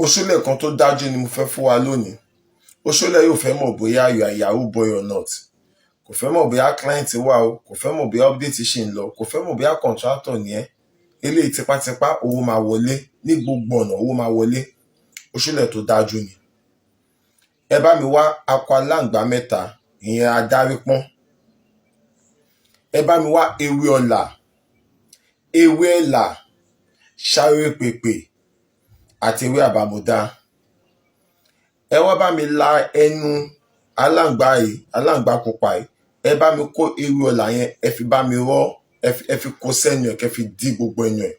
Oṣólẹ̀ kan tó dájú ni mo fẹ́ fún wa lónìí. Oṣólẹ̀ yóò fẹ́ mọ̀ bóyá you are yahoo boy or not. Kò fẹ́ mọ̀ bóyá client wà o, kò fẹ́ mọ̀ bóyá update ṣì ń lọ, kò fẹ́ mọ̀ bóyá contractor ni ẹ́. Eléyìí tipátipá owó máa wọlé ní gbogbo ọ̀nà, owó máa wọlé. Oṣólẹ̀ tó dájú ni. Ẹ bá mi wá akọ aláǹgbá mẹ́ta, ìyẹn adárípọ́n. Ẹ bá mi wá ewé ọlà, ewé ẹ̀là, ṣáré pèpè àti ewé àbàmọ̀dá. Ẹ wá bá mi la ẹnu aláǹgbá yìí, aláǹgbá pupa yìí. Ẹ bá mi kó ewé ọlà yẹn, ẹ fi bá mi rọ́, ẹ fi kó sẹ́nu ẹ̀, kẹ́ fi dí gbogbo ẹnu ẹ̀.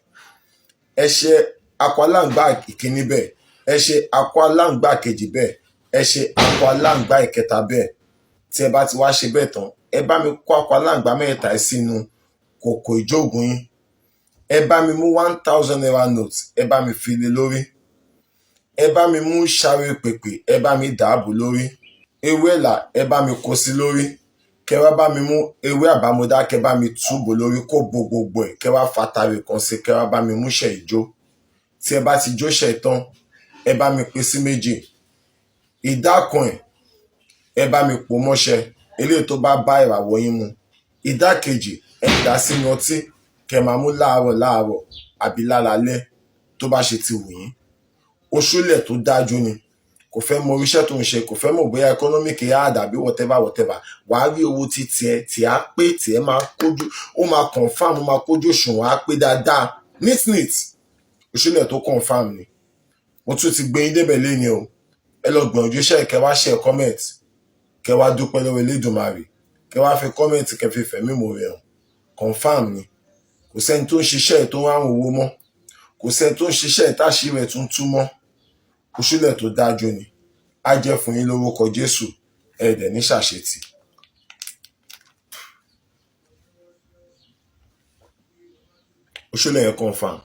Ẹ ṣe akọ aláǹgbá ìkíní bẹ́ẹ̀, ẹ ṣe akọ aláǹgbá kejì bẹ́ẹ̀, ẹ ṣe akọ aláǹgbá ìkẹta bẹ́ẹ̀. Tí ẹ bá ti wá ṣe bẹ́ẹ̀ tán, ẹ bá mi kó akọ aláǹgbá mẹ́ta yìí sínú kòkò ìjóògùn yín. Ẹ bá mi mú ₦1,000 note, ẹ bá mi fi lé lórí. Ẹ bá mi mú ṣáré pèpè, ẹ bá mi dàábò lórí. Ewé ẹ̀là, ẹ bá mi kó sí lórí. Kẹ wá bá mi mú ewé àbámọdá, kẹ bá mi túbò lórí kó bo gbogbo ẹ̀, kẹ wá fatare kan sí, kẹ wá bá mi múṣẹ́ ìjó. Tí ẹ bá ti jóṣẹ́ tán, ẹ bá mi pín sí méjì. Ìdá kan ẹ̀, ẹ bá mi pò mọ́ṣẹ, eléyìí tó bá bá ìràwọ̀ yín mu. Ìdá kejì, ẹ dà sínú ọtí, kẹ máa mú láàárọ̀ láàárọ̀ àbí lálalẹ́ tó bá ṣe ti wù yín. Oṣólẹ̀ tó dájú ni. Kò fẹ́ mọ iṣẹ́ tó ń ṣe, kò fẹ́ mọ̀ bóyá economic hard àbí whatever whatever. Wàá rí owó tí tiẹ̀ tí á pé, tiẹ̀ máa kójú, ó máa confirm, ó máa kójú òṣùwọ̀n, á pé dáadáa neat neat. Oṣólẹ̀ tó confirm ni. Mo tún ti gbé yín débẹ̀ léni o. Ẹ lọ gbìyànjú iṣẹ́, kẹ wá share comment, kẹ wá dúpẹ́ lọ́wọ́ Elédùmarè, kẹ wá fi comment, kẹ fi fẹ̀mí ìmoore hàn. Confirm ni. Kò sẹ́ni tó ń ṣiṣẹ́ tó ń ráhùn owó mọ́, kò sẹ́ni tó ń ṣiṣẹ́ táṣìírí rẹ̀ tún tú mọ́. Oṣólẹ̀ tó dájú ni. Á jẹ́ fún yín lórúkọ Jésù, ẹ dẹ̀ ní ṣàṣetì. Oṣólẹ̀ yẹn confirm.